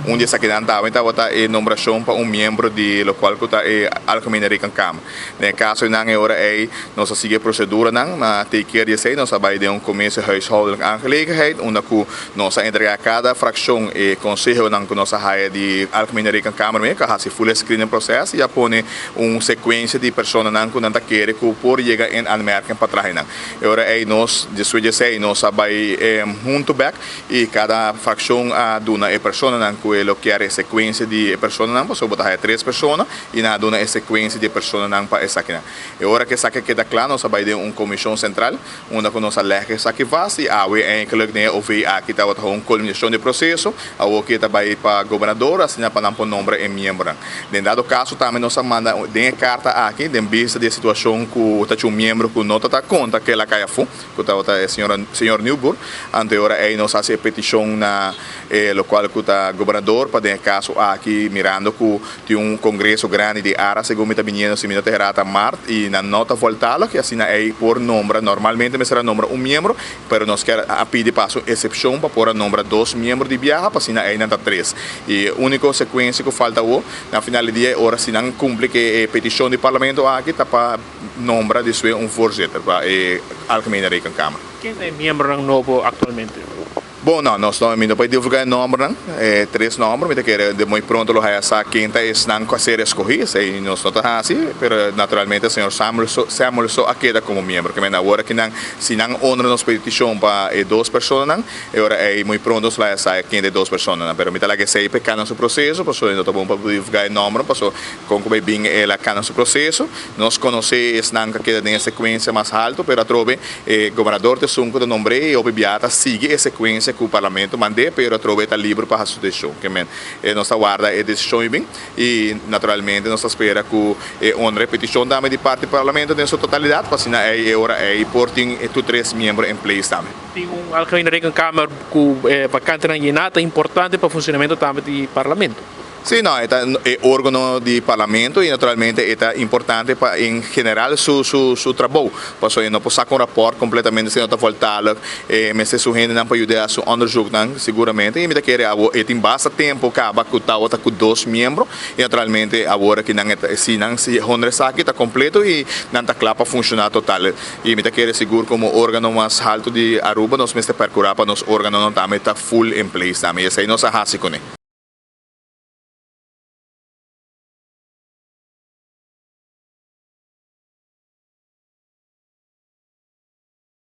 Un di esakinan tambe tabata e nombrashon pa un miembro di lokual ku ta e Algemene Rekenkamer. Den e kaso einan e ora ei nos a sigui e proseduranan, ma te kier di esei nos a bai den un Commissie Huishoudelijke Aangelegenheid unda ku nos a entregá kada frakshon e konsehonan ku nos a haya di Algemene Rekenkamer mes ku a hasi full e screening proces i a pone un sekuensia di personanan ku nan ta kere ku por yega en aanmerking pa traha einan. E ora ei nos despues di esei nos a bai huntu bek i kada frakshon a duna e personanan ku e lo kier e sekuensia di e personanan pasobra bo ta haya tres persona i nan a duna e sekuensia di e personanan pa esakinan. E ora ku esaki a keda kla nos a bai den un komishon sentral unda ku nos a lèg esaki vast i awe eindelijk den e OV aki tabata un kulminashon di e proseso. Awor ku e ta bai pa gobernador asina pa nan por nombra e miembronan. Den dado kaso tambe nos a manda den e karta aki den bista di e situashon ku ta un miembro ku no ta ta konta ke el a kai afó. Ku tabata e señora señor Nieuwboer. Anto e ora ei nos hasi e petishon na e lokual ku ta gobernador pa den e kaso aki mirando ku tin un kongreso grandi di ara segun mi ta biniendo si mi no ta hera ta mart i nan no ta voltalo i asina ei por nombra normalmente mester a nombra un miembro pero nos kier a pidi pa hasi un esepshon pa por a nombra dos miembro di biaha pa asina ei nan ta tres i e uniko sekuensia ku falta awo na final di dia e ora si nan kumpli ku e petishon di parlamento aki ta pa Nombra despues un voorzitter pa e Algemene Rekenkamer. Ken ta e miembronan nobo aktualmente? Bon, no, nos no, mi no por divulgá e nombernan, e tres nomber, mi ta kere de muy pronto lo haya sa ken ta esnan ku a ser eskohí, esei nos no ta hasi, pero naturalmente señor Samuel so, Samuel so a keda komo miembro. Ke men awor aki nan, si nan honra nos petishon pa e dos personanan, E ora ei muy pronto nos lo haya sa ken ta e dos personanan. Pero mi ta laga esei pa e kana su proseso, pasobra no ta bon pa divulgá e nombernan, pasobra kon ku bai bin el a kana su proseso. Nos konosé esnan ku a keda den e sekuensia mas haltu, pero atrobe e gobernador ta esun ku ta nombr'é i hopi biaha ta sigui e sekuensia ku parlamento mand'é, pero atrobe e ta liber pa hasi su desishon. Ke men, nos ta warda e desishon i bin i naturalmente nos ta spera ku e honra e petishon tambe di parti parlamento den su totalidat, pa asina ei e ora ei por tin e tur tres miembro en place tambe. Tin un Algemene Rekenkamer ku vakantenan yená ta importante pa funcionamento tambe di Parlamento. Sí, no, e ta e órgano di Parlamento i naturalmente e ta importante pa en general su su su trabou. Pasobra e no por saka un rapòrt kompletamente si no ta voltalig. E mester su hendenan pa yuda su onderzoeknan siguramente i mi ta kere awor e tin basta tempu kaba ku tabata ku dos miembro i naturalmente awor aki nan e ta si nan si hondra esaki ta kompleto i nan ta kla pa funshoná total. I mi ta kere sigur komo órgano mas haltu di Aruba nos mester perkurá pa nos órganonan tambe ta full in place tambe i esei nos a hasi kuné.